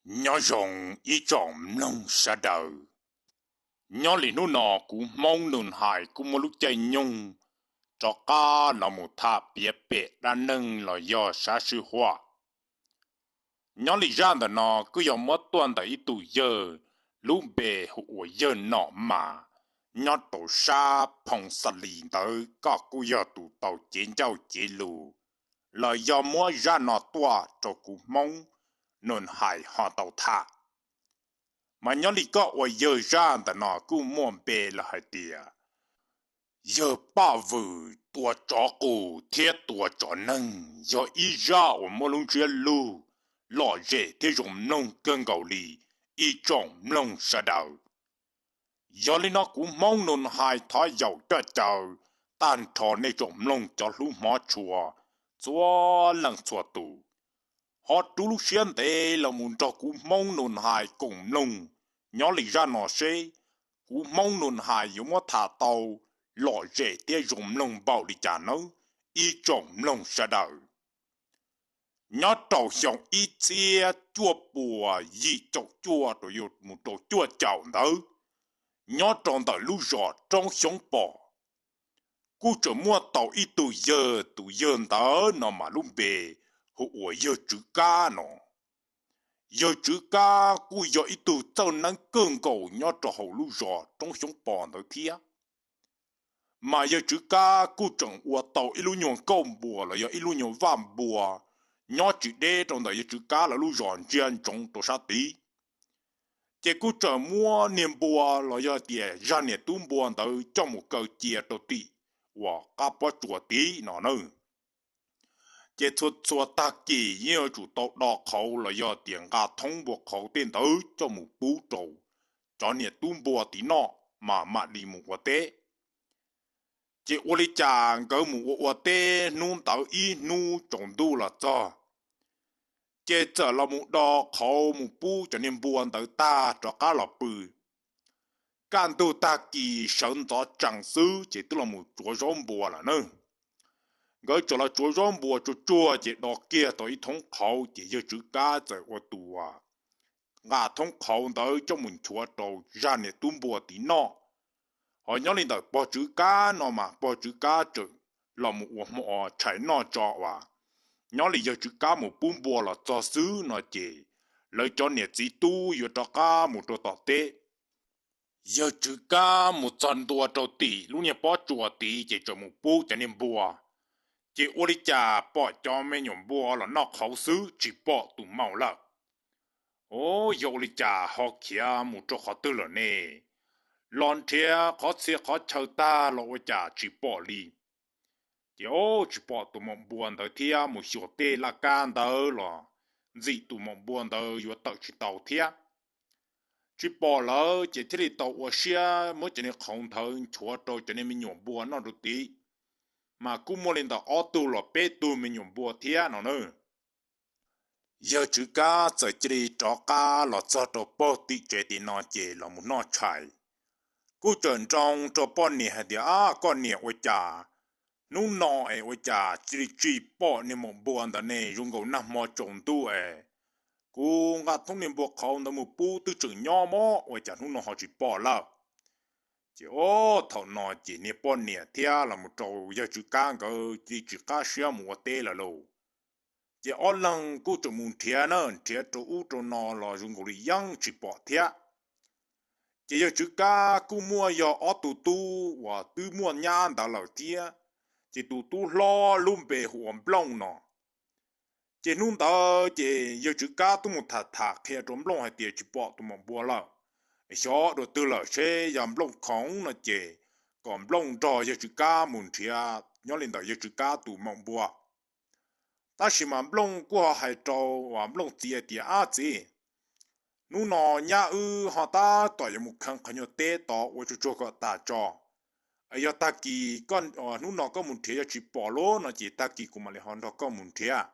Nyob zoo ib tsoom mloog sawv daws. Nyob li hnub no kuv Hmoob Nus Hais kuj muaj lub caij nyoog rov qab los mus tham piav pem dab neeg los yog sab sij huam. Nyob li zaj ntawm no kuj yog muab tuaj ntawm ib tug yawg lub npe hu ua yawg Nom Mas, nyob rau sab Phoo Xa Lis ntawd. Koj kuj yog tus tau cev ncauj cev lus los yog muab zaj no tuaj rau kuv Hmoob Nus Hais ho tau tham. Mas nyob li koj ua yawg zaj ntawm no kuj muaj npe los hais tias yawg Paj Vwm tua tsov qus thiab tua tsov neeg, yog ib zaj uas muaj lub ntsiab lus lom zem thiab zoo mloog kawg nkaus li ib tsoom mloog sawv daws. Yog li no kuv Hmoob Nus Hais thov yaum coj caw tag nrho nej tsoom mloog cov hlub hmov tshua txhua leej txhua tus, ho rub lub siab ntev los mus nrog kuv Hmoob Nus Hais koom mloog nyob li zaj no seb kuv Hmoob Nus Hais yuav muab tham tau lom zem thiab zoo mloog npaum li cas nawb ib tsoom mloog sawv daws. Nyob rau xyoo ib txhiab cuaj puas yim caum cuaj rau mus rau cuaj caum ntawd, nyob rau ntawm lub zos Roob Xyoob Pos, kuj tseem muaj tau ib tug yawg, tus yawg ntawd no mas lub npe hu ua yawg Tswv Kab no. Yawg Tswv Kab kuj yog ib tug txawj neeb kawg nkaus nyob rau hauv lub zos Roob Xyoob Pos ntawd thiab. Mas yawg Tswv Kab kuj tseem ua tau ib lub nyuag kauj npua los yog ib lub nyuag vaj npua nyob tsis deb rau ntawm yawg Tswv Kab lawv lub zos ntsia ntsoov rau sab tid. Ces kuj tseem muab niag npua los yog tias zaj niam tub npua ntawd coj mus kaw cia rau tim uas qab pob tsuas tid no na. Ces txhua txhua tag kis yeej yuav tsum tau do qhauv los yog tias nqa thoob npua qhauv tej ntawd coj mus pub rau cov niam tub npua tid noj mas mam li mus ua teb. Ces ua li cas nkawd mus ua ua teb hnub ntawd ib hnub tsaus ntuj los txog, ces txawm los mus do qhauv mus pub cov niag npua ntawd tag rov qab los pw. Kaj ntug tag kis sawv ntxov tsees xwb ces twb los mus tsuav zaub npua lawm na. Nkawd txawm los tsuav zaub npua tsuag tsuag ces do kiag tau ib thoob qhauv ces yawg Tswv Kab txawm ua tus nqa thoob qhauv ntawd coj mus nchuav rau zaj niam tub npua tid noj. Ho nyob li ntawm pog Tswv Kab no mas pog Tswv Kab tseem los mus ua hmo tshais noj tso uas nyob li yawg Tswv Kab mus pub npua los txog xwb no ces lawv cov niam txiv tub yuav rov qab mus rau tom teb. Yawg Tswv Kab mus txog ntua rau tim lub niag pob tsuas tid ces tseem mus pub cov niag npua, ces ua li cas pom cov me nyuam npua los noj qhauv xwb tsis pom tus maum lawm. Os, yog ua li cas ho khiav mus rau qhov twg lawm ne? Los nrhiav qhov txhia qhov chaw tag los ua cas tsis pom li. Ces tsis pom tus maum npua ntawd thiab, mus xyuas tej laj kab ntawd los ntxim tus maum npua ntawd yuav tawm tsis tau thiab. Tsis pom lawm ces thiaj li tau ua siab muab cov niag qhauv ntawd nchuav rau cov niag me nyuam npua noj rau tid, mas kuj muaj li ntawm ob tug los peb tug me nyuam npua thiab no na. Yawg Tswv Kab txawm cia li rov qab los txog rau pog tim tsev tim no ces los mus noj tshais. Kuj txawm nroo rau poj niam hais tias, Ab, koj niam, ua cas hnub no es ua cas cia li tsis pom niag maum npua ntawd ne? Zoo nkaus nag hmo tsaus ntuj es kuv nqa thoob niag npua qhauv ntawd mus pub twb tseem nyob mog, ua cas hnub no ho tsis pom lawm? Ces thaum no ces niag poj niam thiab los mus rau yawg Tswv Kab nkawd cia li tsis qab siab mus ua teb lawm lauj. Ces ob leeg kuj tseem mus nrhiav na, nrhiav rau ub rau no los zoo nkaus li yeej tsis pom thiab. Ces yawg Tswv Kab kuj muaj yog ob tug tub uas twb muaj nyab ntawd lawm thiab, ces tus tub hlob lub npe hu ua Nplooj no. Ces hnub ntawd ces yawg Tswv Kab twb mus tham tham qhia rau Nplooj hais tias tsis pom tus maum npua lawm, xyov dua twg lawm, seb yog Nplooj khoom no ces kom Nplooj nrog yawg Tswv Kab mus nrhiav nyob li ntawm yawg Tswv Kab tus maum npua. Tab sis mas Nplooj kuj ho hais rau Nplooj txiv hais tias, Ab txiv, hnub no nyab wb ho tab tom yuav mus kheev qhov nyuag teb tod ua tsuag tsuag kom tas tso. Yog tag kis, hnub no koj mus nrhiav yog tsis pom lawm no ces tag kis kuv mam li ho nrog koj mus nrhiav.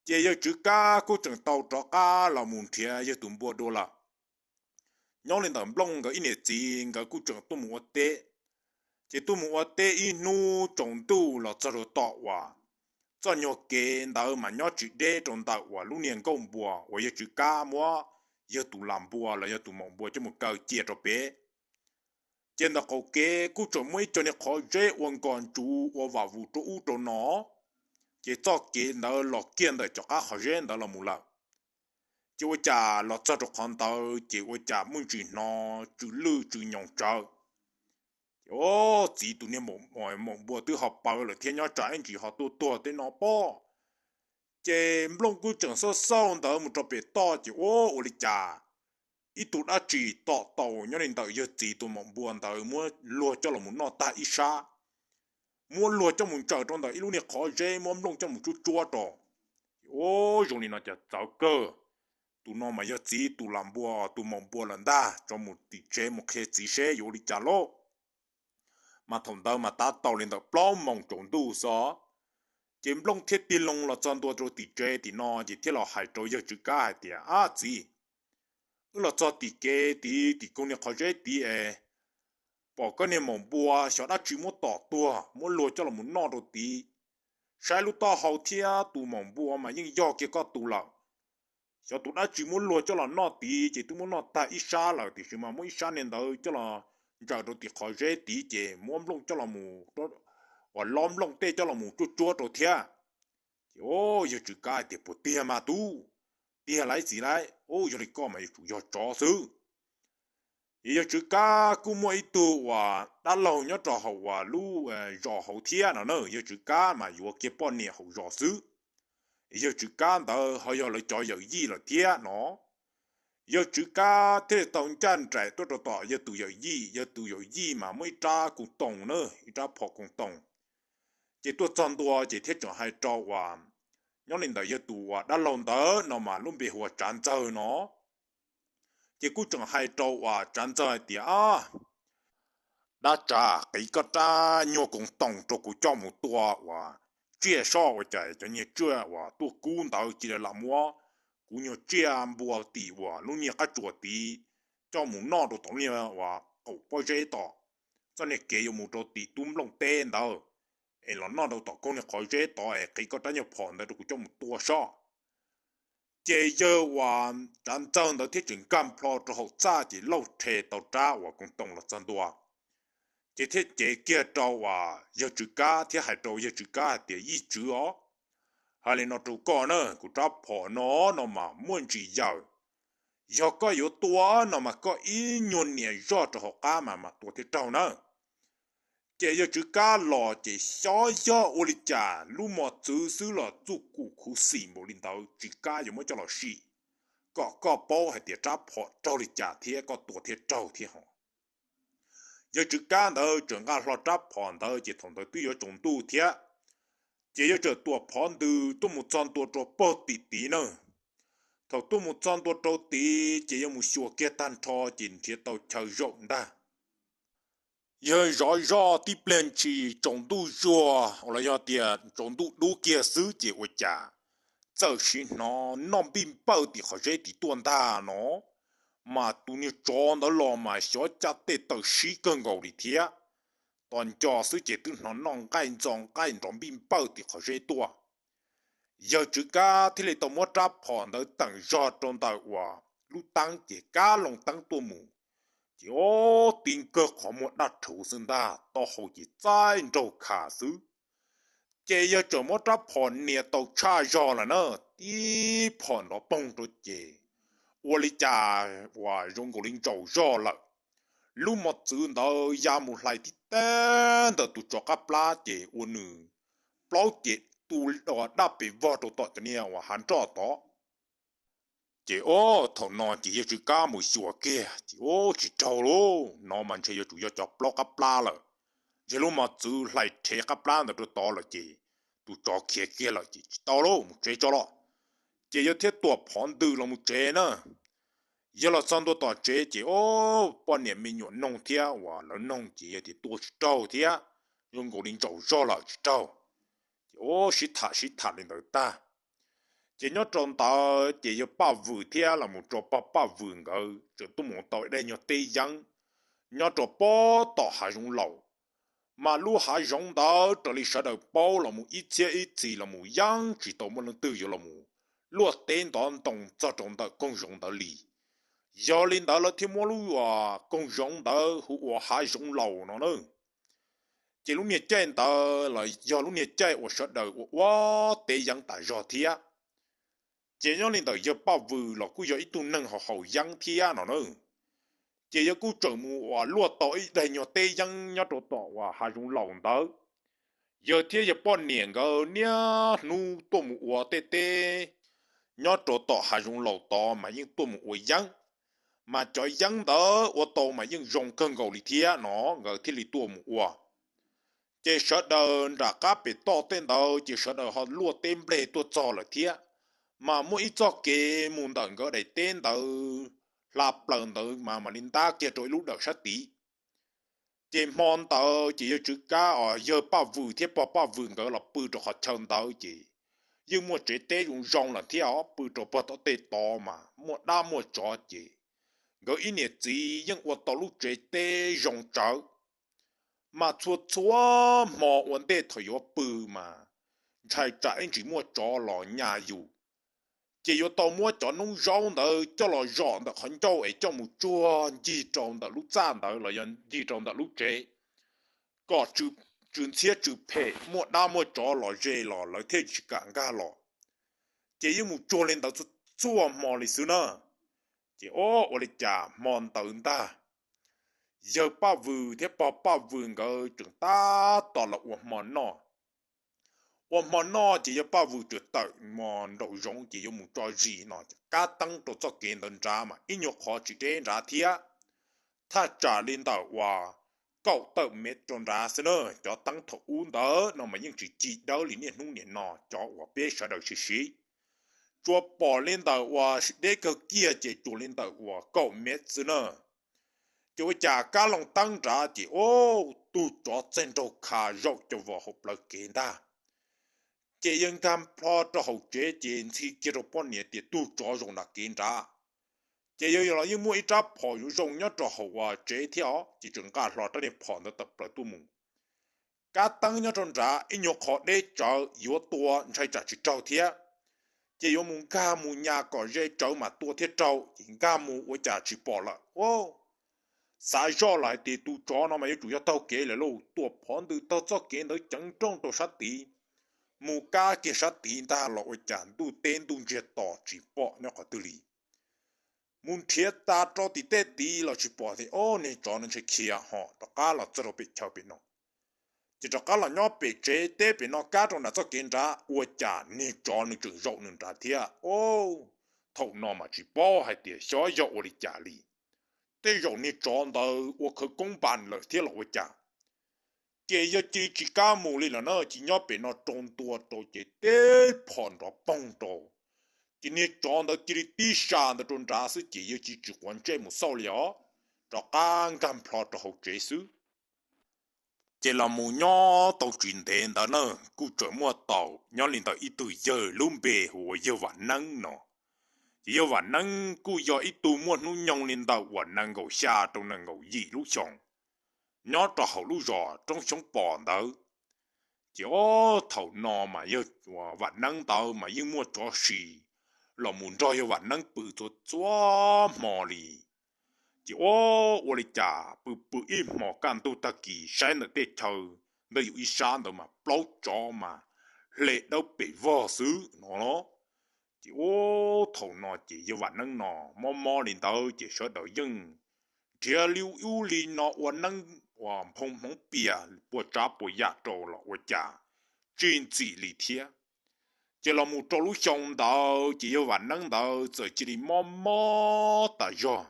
Ces yawg Tswv Kab kuj tseem tau rov qab los mus nrhiav yawg tus npua dua lawm. Nyob li ntawm Nplooj nkawd ib niam txiv nkawd kuj tseem tuaj mus ua teb. Ces tuaj mus ua teb ib hnub tsaus ntuj los txog rau tom uas txoj nyuag kev ntawd mas nyob tsis deb rau ntawm uas lub niag nkuaj npua uas yawg Tswv Kab muab yawg tus lam npua los yog tus maum npua coj mus kaw cia rau pem. Ces ntawm qaum kev kuj tseem muaj ib co niag qhov zeb ua nkos ntsuv ua vam vus rau ub rau no, ces txoj kev ntawd los kiag ntawm cov qab qhov zeb ntawd los mus lawm. Ces ua cas los txog rau qhov ntawd ces ua cas muaj ntsis hnov tsw lwj tsw nyoos tsawv. Ces o, txiv tus niag maum npua twb ho paws lawm thiab nyob tsam ib ntsis ho tuaj tuag tej no pob. Ces Nplooj kuj tseem xauj xauj ntawd mus rau pem toj ces ua, ua li cas ib tug dab tsi tom tau nyob li ntawm yawg txiv tus maum npua ntawd muab luag coj los mus noj tag ib sab, muab luag coj mus ntsaws rau ntawm ib lub niag qhov zeb muab Nplooj coj mus tsuab tsuab rau. Ces o, zoo li no cas txawv kawg, tus no mas yog txiv tus lam npua tus maum npua lawm ntag, tso mus tim tsev mus qhia txiv seb yuav ua li cas lauj. Mas thaum ntawd mas tab tom li ntawm plaub moos tsaus ntuj xwb. Ces Nplooj thiaj tig loo los txog ntua rau tim tsev tim no ces thiaj los hais rau yawg Tswv Kab hais tias, Ab txiv, wb los txog tim kev tid, tim koog niag qhov zeb tid es pom koj niag maum npua xyov dab tsi muab tom tuag muab luag coj los mus noj rau tid. Saib lub taub hau thiab tus maum npua mas yeej yog kiag koj tus lawm. Xyov tus dab tsi muab luag coj los noj tid ces twb muab noj tag ib sab lawm tiam sis mas muab ib sab niag ntawd coj los ntsaws rau tim qhov zeb tid ces muab Nplooj coj los mus, uas lob Nplooj tej coj los mus tsuab tsuab rau thiab. Ces o, yawg Tswv Kab hais tias, Puas tiag mas tub? Tiag lauj txiv lauj, yog li koj mas yuav tsum yog tsov xwb. Ces yawg Tswv Kab kuj muaj ib tug uas dab laug nyob rau hauv uas lub zos hauv thiab no na, yawg Tswv Kab mas yuav kiag poj niam hauv zos xwb. Yawg Tswv Kab ntawd ho yog lawv cov yawm yij lawm thiab no. Yawg Tswv Kab thiaj li tau ncaj nraim tuaj rau tom yawg tus yawm yij, yawg tus yawm yij mas muaj ib rab koom toom na, ib rab phom koom toom. Ces tuaj txog ntua ces thiaj tseem hais rau uas nyob li ntawm yawg tus uas dab laug ntawd no mas lub npe hu ua Tsav Ntxawg no. Ces kuj tseem hais rau uas Tsav Ntxawg hais tias, Dab Tsav, qiv koj rab nyuag koom toom rau kuv coj mus tua uas tsiaj soj, ua cas cov nyuag tsiaj uas tuaj kub ntawd cia li lam muab kuv nyuag tsiaj npua tim uas lub niag qab tsuas tid coj mus noj rau tom niag uas qaum pob zeb tom txoj niag kev yuav mus rau tim tub Nplooj teb ntawd, es los noj rau tom koog niag qhov zeb tod es qiv koj rab nyuag phom ntawd rau kuv coj mus tua soj. Ces yawg uas Tsav Ntxawg ntawd thiaj tseem nkag plho rau hauv txaj ces lauj rhe tau rab uas koom toom los txog ntua. Ces thiaj cev kiag rau uas yawg Tswv Kab thiab hais rau yawg Tswv Kab hais tias, Yij Tswv os, hais li no rau koj na, kuv rab phom no no mas muaj ntsis yawm, yog koj yuav tua no mas koj ib nyuag niam zoj rau hauv qab mas mam tua thiaj raug na. Ces yawg Tswv Kab los ces xyov yog ua li cas lub mos txwv xwb los txuj kum khuv xim npaum li ntawd tsis kam yuav muab coj los sim, kom koj paub hais tias rab phom raug li cas thiab koj tua thiaj raug thiab ho. Yawg Tswv Kab ntawd tseem nqa hlo rab phom ntawd ces thaum ntawd twb yuav tsaus ntuj thiab. Ces yawg txawm tuam phov ntws tuaj mus txog ntua rau pem tim tid na. Thaum tuaj mus txog ntua rau tid ces yawg mus xyuas kiag tag nrho ces nrhiav tau chaw zaum ntag. Yawg zov zoj tib pliag ntshis tsaus ntuj zuag los yog tias tsaus ntuj dub kiag xwb ces ua cas txawm sim hnov noj npij npawj tim qhov zeb tid tuaj ntag no. Mas tus niag tsov ntawd los mas xyov caj tej taw sib kawg nkaus li thiab. Tos nco xwb ces twb hnov noj nqaij ntxo nqaij nrov npij npawj tim qhov zeb tuaj. Yawg Tswv Kab thiaj li tau muab rab phom ntawd teem zog rau ntawm uas lub teeb ces kab loo teeb tuaj mus. Ces o, tib nkawg qhov muag daj rhuv xwb ntag, taub hau ces txaij nraug kha xwb. Ces yawg txawm muab rab phom nias tau tshaj zog lawm na, tib phom nrov poog rau ces ua li cas uas zoo nkaus li ntsaum zog lawm. Lub mos txwv ntawd ya mus hlais tib teg ntawm tus tsov qab plab ces ua nws plaub ces tu daj pes vog rau tom cov niag uas hav nroj tod. Ces o, thaum no ces yawg Tswv Kab mus xyuas kiag ces o, tsis raug lauj, no mas ntshe yuav tsum yog cov plaub qab plab lawm. Ntshe lub mos txwv hlais rhev qab plab ntawd rau tod lawm ces tus tsov khiav kiag lawm ces tsis tau lauj, mus tsev tso los. Ces yawg thiaj tuam phov ntws los mus tsev na. Yawg los txog ntua tom tsev ces o, poj niam me nyuam noog thiab uas lawv noog ces yawg tias tua tsis raug thiab, zoo nkaus li ntsaum zog lawm tsis raug. Ces o, sib tham sib tham li ntawd tag. Ces nyob rau ntawd ces yawg Paj Vwm thiab los mus rau pog Paj Vwm nkawd tseem tuaj mus tau ib daim nyuag teb yeeb nyob rau pob tom hav zoov laus. Mas lub hav zoov ntawd raws li sawv daws paub los mus ib txhiab ib txhis los mus yeej tsis tau muaj leej twg yuav los mus luaj teb ntov ntoo txog rau ntawm koog zoov ntawd li. Yog li ntawd lawv thiaj muab lub koog zoov ntawd hu ua hav zoov laus no na. Ces lub niag caij ntawd los yog lub niag caij uas sawv daws ua ua teb yeeb tas zog thiab. Ces nyob li ntawm yawg Paj Vwm los kuj yog ib tug neeg haus haus yeeb thiab no na. Ces yawg kuj tseem mus uas luaj tau ib daim nyuag teb yeeb nyob rau tom uas hav zoov laus ntawd. Yawg thiab yawg poj niam nkawd niaj hnub tuaj mus ua tej teb nyob rau tom hav zoov laus tod mas yeej tuaj mus ua yeeb. Mas cov yeeb ntawd ua tau mas yeej zoo kawg nkaus li thiab no nkawd thiaj li tuaj mus ua. Ces sawv daws nram qab pem toj tej ntawd ces sawv daws ho luaj teb nplej tuaj txog lawm thiab. Mas muaj ib txoj kev mus ntawm nkawd daim teb ntawd hla plaws ntawd mas mam li ntab kiag rau ib lub dawm sab tid. Ces hmo ntawd ces yawg Tswv Kab os, yawg Paj Vwm thiab pog Paj Vwm nkawd los pw rau qhov chaw ntawd ces yeej muaj tsev teb zoo zoo lawm thiab os, pw rau pog tom tej tod mas muaj dab muaj tsov ces nkawd ib niam txiv yeej ua tau lub tsev teb zoo tsawv. Mas txhua txhua hmo ua ntej thaum yuav pw mas ntshai tsam ib ntsis muaj tsov los nyas yus, ces yuav tau muab cov noob zaub ntawd coj los zom ntawm qhov ncauj es coj mus tsuag ncig rau ntawm lub txaj ntawd los yog ncig rau ntawm lub tsev, kom tsw ntxhiab tsw phem, muaj dab muaj tsov los ze los lawv thiaj tsis kam nkag los. Ces yeej mus tsuag li ntawd txhua hmo li xwb na. Ces o, ua li cas hmo ntawd ntag, yawg Paj Vwm thiab pog Paj Vwm nkawd tseem tab tom los ua hmo noj. Ua hmo noj ces yawg Paj Vwm tseem tawm mos nraum zoov ces yuav mus tso zis no, kab teeb rau txoj kev ntawd nrad mas ib nyuag qhov tsis deb nrad thiab. Thaj tsam li ntawm uas kaum tawm mev rau nrad xwb na. Cov teeb thaum ub ntawd no mas yeej tsis ci dawb li niaj hnub niam no cov uas peb sawv daws siv siv. Tsuas pom li ntawm uas deb kawg kiag ces tsuas li ntawm uas kaum mev xwb na. Ces ua cas kab loo teeb nrad ces o, tug tsov txaig nraug kha zaum cov vos hauv plawv kev ntag. Ces yawg nkag plho rau hauv tsev ces ntxhi kiag rau poj niam tias tug tsov zaum nram kev nrad. Ces yawg los yeej muaj ib rab phom zoo zoo nyob rau hauv uas tsev thiab os, ces tseem nqa hlo rab niag phom ntawd tawm plaws tuaj mus. Kab teeb nyob rau nrad ib nyuag qhov deb tsawv yuav tua ntshai tsam tsis raug thiab. Ces yuav mus nkag mus nyas kom ze tsawv mas tua thiaj raug, ces nkag mus ua cas tsis pom lawm. Xav zoj los hais tias tus tsov no mas yuav tsum yog taug kev lawm lauj, tua phov ntws taug txoj kev ntawd ceev nrooj rau sab tid, mus kab kiag sab tid ntag los ua cas ntuj teb ntuj ntsiag to tsis pom nyob qhov twg li. Mus nrhiav tas rau tim tej tid los tsis pom tias o, niag tsov no ntshe khiav ho rov qab los txog rau pem chaw pem no. Ces rov qab los nyob pem tsev teb pem no kab rau nram txoj kev nrad ua cas niag tsov nws tseem zaum nws nrad thiab. O, thaum no mas tsis paub hais tias xyov yog ua li cas li, tej zaum niag tsov ntawd ua khawv koob npas lawm thiab los ua cas. Ces yawg cia li tsis kam mus li lawm na, cia li nyob pem no rau ntua rau ces teb phom nrov poog rau. Ces niag tsov ntawd cia li tib sa ntawd rau nrad xwb ces yawg cia li tsis quav ntsej mus xauj li os, rov qab nkag plho rau hauv tsev xwb. Ces los mus nyob tau tsis ntev ntawd na, kuj tseem muaj tau nyob li ntawm ib tug yawg lub npe hu ua yawg Vam Neeb no. Ces yawg Vam Neeb kuj yog ib tug muaj hnub nyoog li ntawm uas nees nkaum xya rau nees nkaum yim lub xyoos, nyob rau hauv lub zos Roob Xyoob Pos ntawd. Ces o, thaum no mas yawg Vam Neeb ntawd mas yeej muaj tsov sim los mus nrog yawg Vam Neeb pw txhua txhua hmo li. Ces o, ua li cas pw pw ib hmos kaj ntug tag kis saib ntawm tej chaw ntawd yus ib sab ntawd mas plaub tsov mas hle dawb pes vog xwb no. Ces o, thaum no ces yawg Vam Neeb no mob mob li ntawd ces sawv daws yeej nrhiav li ub li no ua neeb ua nphoo hmoov pias puas tsav puas yam rau los ua cas tsis ntxim li thiab. Ces los mus rau lub xyoo ntawd ces yawg Vam Neeb ntawd txawm cia li mob mob tas zog.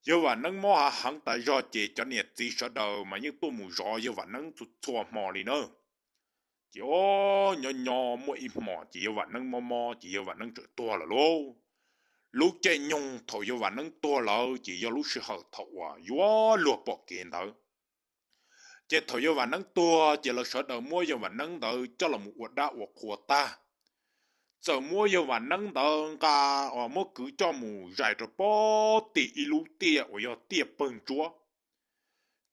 Yawg Vam Neeb mob hav heev tas zog ces cov niam txiv sawv daws mas yeej tuaj mus zov yawg Vam Neeb txhua txhua hmo li na. Ces o, nyob nyob muaj ib hmos ces yawg Vam Neeb mob mob ces yawg Vam Neeb txawm tuag lawm lauj. Lub caij nyoog thaum yawg Vam Neeb tuag lawm ces yog lub sij hawm thaum uas yuav luag pom kev ntawd. Ces thaum yawg Vam Neeb tuag ces lawv sawv daws muab yawg Vam Neeb ntawd coj los mus ua dab ua qhua tag. Txawm muab yawg Vam Neeb ntawd nqa, muab kwv coj mus zais rau pem tim ib lub tiaj uas yog tiaj pawg ntsuab.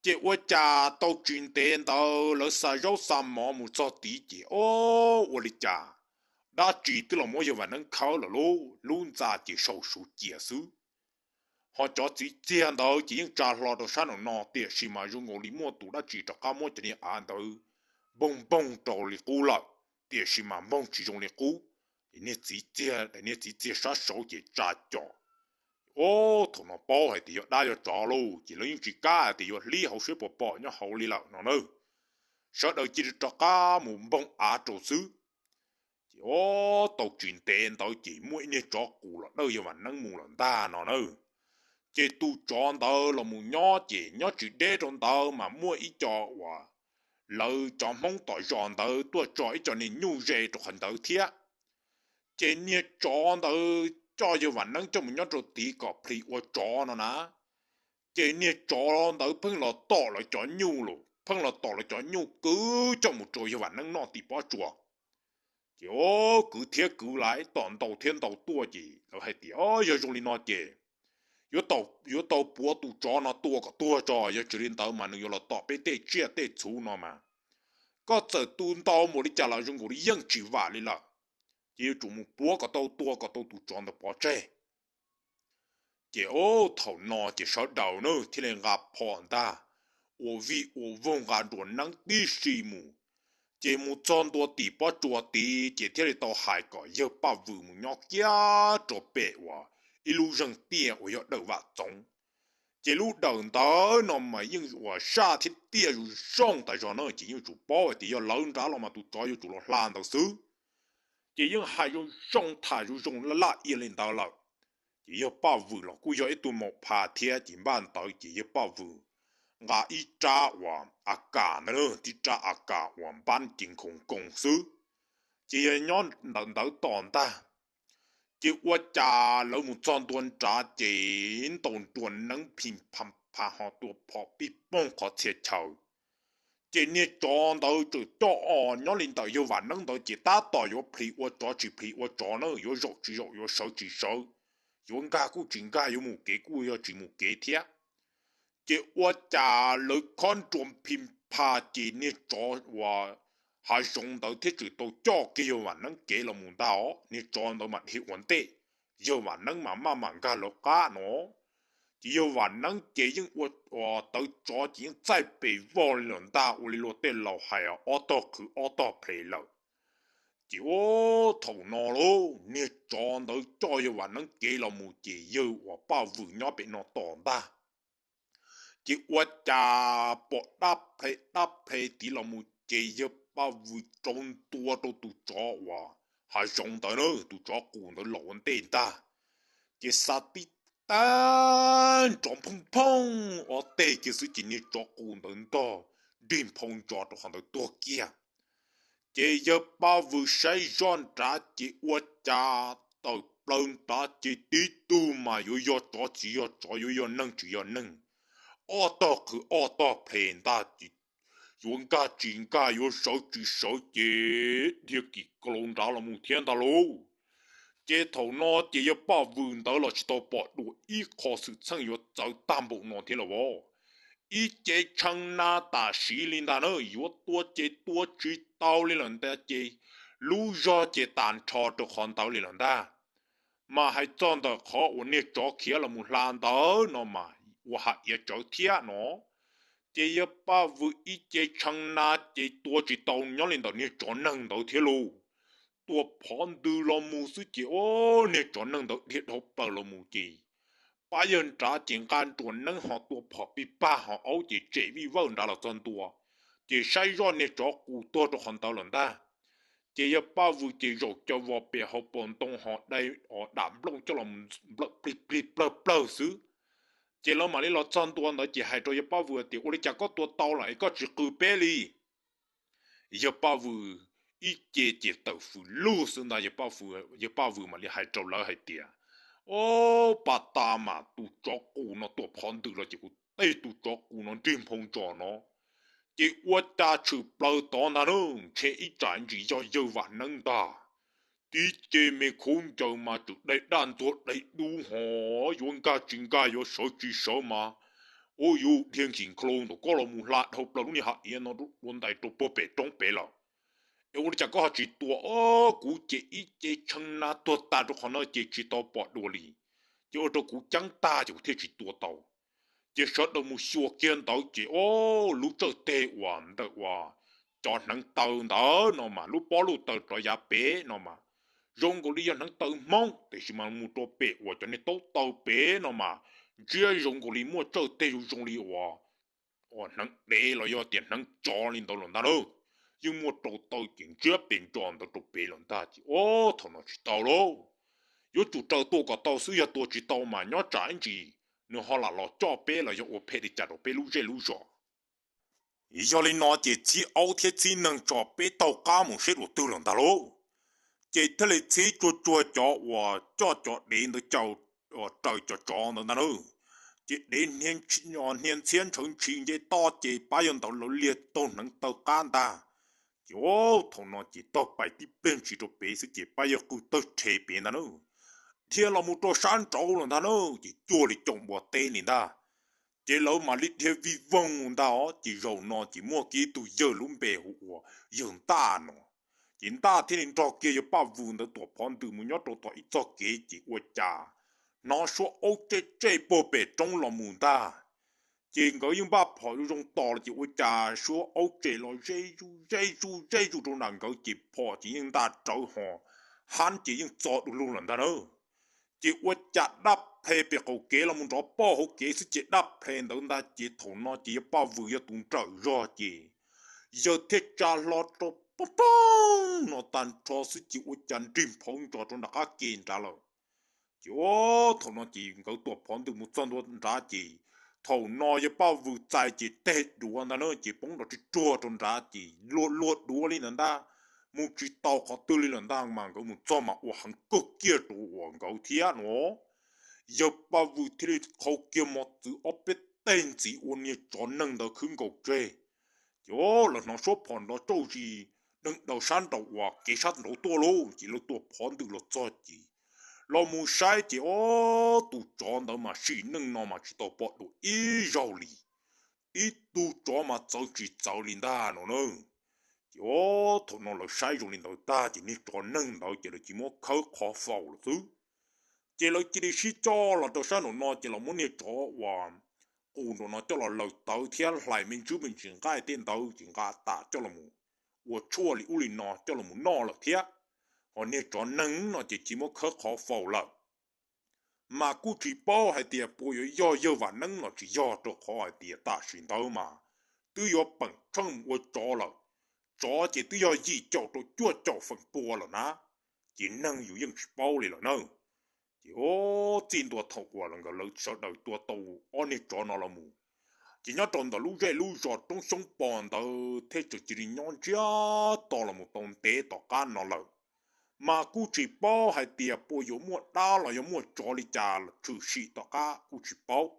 Ces ua cas tau tsis ntev ntawd lawv xa zaub xa mov mus txog tid ces o, ua li cas dab tsi twb los muab yawg Vam Neeb khawb lawm lauj, lub ntxa ces sau suv cia xwb. Ho cov txiv txiag ntawd ces yeej tsa hlo rau sab nraum no, tiam sis mas zoo nkaus li muaj tus dab tsi rov qab muab cov niag av ntawd npoog npoog rau li qub lawm, tiam sis mas npoog tsis zoo li qub. Niag txiv txiag, niag txiv txiag sab saud ces tsa co. Ob, thaum no paub hais tias yog dab yog tsov lauj, ces lawv yeej tsis kam hais tias yuav hlib hauv siab puas pom nyob hauv li lawm no na. Sawv daws cia li rov qab mus npoog av rau xwb. Ces ob, tau tsis ntev ntawd ces muaj ib niag tsov qus los dawj yawg Vam Neeb mus lawm ntag no na. Ces tus tsov ntawd los mus nyob ces nyob tsis deb rau ntawd mas muaj ib co uas lawv cov Hmoob tom zos ntawd tuaj tso ib co niag nyuj ze rau qhov ntawd thiab. Ces niag tsov ntawd coj yawg Vam Neeb coj mus nyob rau tid kom plhis ua tsov no na. Ces niag tsov ntawd pheej los tom lawv cov nyuj los pheej los tom lawv cov nyuj kwv coj mus rau yawg Vam Neeb noj tim pob tsuas. Ces o, kwv thiab kwv lawm, tom ntau thiab ntau tuaj ces lawv hais tias o, yog zoo li no ces yuav tau puav tus tsov no tua kom tuag tso, yog tsis li ntawd mas nws yuav los tom peb tej tsiaj tej txhu no mas koj txawm tu ntau npaum li cas los zoo nkaus li yeej tsis vam li lawm. Ces yuav tsum mus puav kom tau, tua kom tau tus tsov ntawd pov tseg. Ces o, thaum no ces sawv daws na thiaj li nqa phom ntag, ua vij ua voog nqa nruas neeb tib si mus. Ces mus txog ntua tim pob tsuas tid ces thiaj li tau hais kom yawg Paj Vwm mus nyob kiag rau pem uas ib lub zeeg tiaj uas yog dawm vam txoov. Ces lub dawm ntawd no mas yeej uas saj thiab tiaj zoo zoo tas zog na, ces yeej tsum paub hais tias yog lawv nrad los mas tus tsov yuav tsum los hla ntawd xwb. Ces yeej hais zoo zoo tham zoo zoo laj laj ia li ntawd lawm. Ces yawg Paj Vwm los kuj yog ib tug maum pha thiab, ces npaj ntawd ces yawg Paj Vwm nqa ib rab uas a kas ntawd, tib rab a kas uas npab ces nkhoos koos xwb. Ces yog nyob ntawm ntawd tos ntag. Ces ua cas lawv mus txog ntua nrad ces ntaus nruas neeb phim pham pha ho tua phom pij poog qhov txhia chaw. Ces niag tsov ntawd txawm coj os nyob li ntawm yawg Vam Neeb ntawd ces tab tom yuav plhis ua tsov tsis plhis ua tsov na, yuav zaum tsis zaum yuav sawv tsis sawv, yuav nkag kuj tsis nkag, yuav mus kev kuj yog tsis mus kev thiab. Ces ua cas lawv khob nruas phim pha ces niag tsov uas hav zoov ntawd thiaj txawm tau coj kiag yawg Vam Neeb kev los mus ntag os. Niag tsov ntawd mas dhia ua ntej, yawg Vam Neeb mas maj mam nkag lawv qab no. Ces yawg Vam Neeb ces yeej ua tawv tsov ces yeej txaij pes vog li lawm ntag, ua li luag tej laus hais ob tog qhwv ob tog ples lawm. Ces thaum no lauj, niag tsov ntawd coj yawg Vam Neeb kev los mus ces yawg uas Paj Vwm nyob pem no tos ntag. Ces ua cas pom dab phle dab phle tid los mus ces yawg Paj Vwm rau ntua rau tus tsov uas hav zoov ntawd na, tus tsov qus ntawd los ua ntej ntag. Ces xa tib tag nrov phooj phooj ob teg kiag xwb ces niag tsov qus ntawd ntog nrig nphau ntsos rau qhov ntawd tuag kiag. Ces yawg Paj Vwm saib zoj nrad ces ua cas tawm plaws nrad ces tib tug mas yuav yog tsov tsis yog tsov, yuav yog neeg tsis yog neeg, ob tog qhwv ob tog ples ntag ces yuav nkag tsis nkag yuav sawv tsis sawv ces dhia kim kaus nrad los mus thiab ntag lauj. Ces thaum no ces yawg Paj Vwm ntawd los tsis tau pom dua ib qho xwm txheej yuav txawv tag npaum no thiab los as. Ib ce tshee na tam sim li ntag na, yuav tua ces tua tsis tau li lawm ntag ces lub zog ces tas nrho rau qhov ntawd li lawm ntag. Mas hais txog ntawm qhov uas niag tsov khiav los mus hla ntawd no mas ua haj iav tsawv thiab no. Ces yawg Paj Vwm ib ce tshee na ces tua tsis tau nyob li ntawm niag tsov neeg ntawd thiab lauj. Tua phov ntws los mus xwb ces o, niag tsov neeg ntawd dhia dhau plaws los mus ces pab yawg nrad ces nqa nruas neeb ho tua phom pij paj ho aub ces tsem vij vawj nrad los txog ntua. Ces saib zoj niag tsov qus tuag rau qhov ntawd lawm ntag. Ces yawg Paj Vwm ces zaum caw vos pem hauv paus ntoo ho dai os dam nplooj coj los nplawm plig plig plawg plawg xwb. Ces lawv mam li los txog ntua ntawd ces hais rau yawg Paj Vwm tias ua li cas koj tua tau lawm es koj tsis qw peb li? Yawg Paj Vwm ib ce ces tawm fws lug xwb ntag. Yawg Paj Vwm mam li hais rau lawv hais tias, o, pas tas mas tus tsov qus no tua phov ntws los ces kuv tej tus tsov qus no nrig nphau ntsos no ces ua cas tshwm plaws tod ntag na, ntshe ib tsam ntsis yog yawg Vam Neeb ntag. Tib ce me khaub ncaws mas tseem dai daj ntxuag dai dub ho yuav nkag tsis nkag yuav sawv tsis sawv mas Ua yus dhia nkig nklus ntawm koj los mus hla dhau plaws lub niag hav iav no dua ntais rau puag pem roob pem lawm. Es ua li cas koj ho tsis tua? Os, kuv ces ib ce tshee na tuag tag rau qhov no ces tsis tau pom dua li, ces ua rau kuv ceeb tag ces kuv thiaj tsis tua tau. Ces sawv daws mus xyuas kiag ntawd ces, o, lub txawj teg uas ntawm uas cov hneev taw ntawd no mas lub pob luj taw rov yav pem no mas zoo nkaus li yog hneev taw Hmoob, tiam sis mas mus rau pem uas cov niag taub taw pem no mas ntsia zoo nkaus li muaj txawj teg zoo zoo li uas hneev dev los yog tias hneev tsov li ntawd lawm ntag lauj. Yeej muaj rau taw ces ntsiab pes ntso ntawd rau pem lawm ntag ces, o, thaum no tsis tau lauj. Yuav tsum raws tua kom tau xwb, yog tua tsis tau mas nyob tsam ib ntsis nws ho lam los coj peb los yog ua phem li cas rau peb lub zej lub zos. Yog li no ces txhib aub thiab txhib neeg tso peb taug qab mus seb dua twg lawm ntag lauj. Ces thiaj li txhib tsuag tsuag cov uas coj cov dev ntawd caum, raws cov tsov ntawd ntag na. Ces dev hnia ntxhiab ntshaw ntshis nce toj ces pab yawg ntawd lawv liag taug hneev taw qab ntag. Ces, o, thaum no ces taug pais tib pliag ntshis rau pem xwb ces pab yawg qw tawg rhe pem ntag na. Dhia los mus rau sab nraud lawm ntag na, ces cuag li caum npua teb li ntag. Ces lawv mam li dhia vij voog ntag os. Ces zaum no ces muaj kiag ib tug yawg lub npe hu ua yawg Ntaj no. Ces Ntaj thiaj li nrog kiag yawg Paj Vwm ntawd tuam phov ntws mus nyob rau tom ib txog kev ces ua cas hnov suab aub tsej tsej puag pem roob los mus ntag. Ces nkawd yeej npaj phom zoo zoo tos los ces ua cas suab aub tsem los ze zuj ze zuj ze zuj rau nram nkawd ces phom ces yeej nta rawv ho hab ces yeej txo du lug lawm ntag na. Ces ua cas dab phe pem qaum kev los mus nrov poj hauv kev xwb ces dab phe ntawd ntag ces thaum no ces yawg Paj Vwm yog tus nrawm zog ces yawg thiaj tsa hlo rau poob poob no tag nrho xwb ces ua cas nrig nphauv ntsos rau nram qab ke nrad lawm. Ces, o, thaum no ces nkawd tuam phov ntws mus txog ntua nrad ces thaum no yawg Paj Vwm txais ces teg duav ntag na ces poob nrov tsuj tsuag rau nrad ces luag luag duav li ntawd ntag, mus tsis tau qhov twg li lawm ntag mas nkawd mus txog mas ua heev kawg kiag rau uas nkawd thiab no. Yawg Paj Vwm thiaj li qhau kiag mos txwv ob peb teg ntxiv ua niag tsov neeg ntawd khwb nkaus tseg. Ces, o, lawv hnov suab phom nrov tsauj zis deeg daws sab nraum uas kev sab nraud tuaj lauj. Ces lawv tuam phov ntws los txog ces los mus saib ces, o, tus tsov ntawd mas sim neej no mas tsis tau pom dua ib zaug li. Tib tug tsov mas txawv tsis txawv li ntag no na. Ces, o, thaum no lawv saib zoo li ntawd tag ces niag tsov neeg ntawd ces lawv cia li muab khawb qhov faus lawm xwb. Ces lawv cia li sib coj los rau sab nraum no ces los muab niag tsov uas qus nraum no coj los laws tawv thiab hlais me ntsis me ntsis nqaij tej ntawd ces nqa tas coj los ua tshuaj li ub li no coj los noj lawm thiab. Ho niag tsov neeg no ces cia li muab khawb qhov faus lawm. Mas kuj tsis paub hais tias puas yuav yog yawg Vam Neeb los tsis yog, rau qhov hais tias tam sim ntawd mas twb yuav peem tsheej mus ua tsov lawm. Tsov ces twb yog yim caum rau cuaj caum feem pua lawm na, ces neeg yus yeej tsis paub li lawm na. Ces, o, txij ntua thaum uas nkawd lawv sawv daws tua tau ob niag tsov no los mus, ces nyob rau ntawm lub zej lub zos roob xyoob pos ntawd thiaj tseem cia li nyob ntsiag to los mus tau ntev tom qab no lawm. Mas kuj tsis paub hais tias puas yuav muaj dab los yog muaj tsov li cas tshwm sim tom qab kuj tsis paub.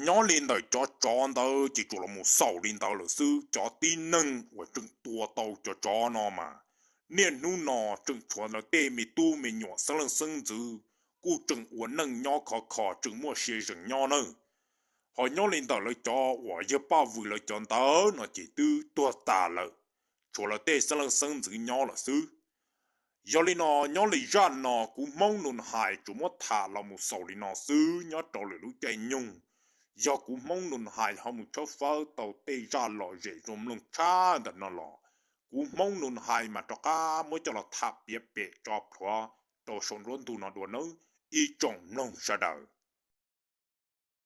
Nyob li ntawm cov tsov ntawd ces tsuas los mus xaus li ntawd lawm xwb. Cov tib neeg uas tseem tua tau cov tsov no mas niaj hnub no tseem tshuav lawv tej me tub me nyuam xeeb leej xeeb ntxwv kuj tseem ua neej nyob khov kho tseem muaj sia zees nyob nawb. Ho nyob li ntawm lawv cov uas yawg Paj Vwm lawv cov ntawd no ces twb tuag tas lawm, tshuav lawv tej xeeb leej xeeb ntxwv nyob lawm xwb. Yog li no, nyob li zaj no kuv Hmoob Nus Hais tsuas muab tham los mus xaus li no xwb nyob rau lwm lub caij nyoog. Yog kuv Hmoob Nus Hais ho mus tshawb fawb tau tej zaj lom zem zoo mloog tshaj ntawm no los, kuv Hmoob Nus Hais mas rov qab muab coj los tham piav pem tso plhuav rau saum nruab ntug no dua nawb ib tsoom mloog sawv daws.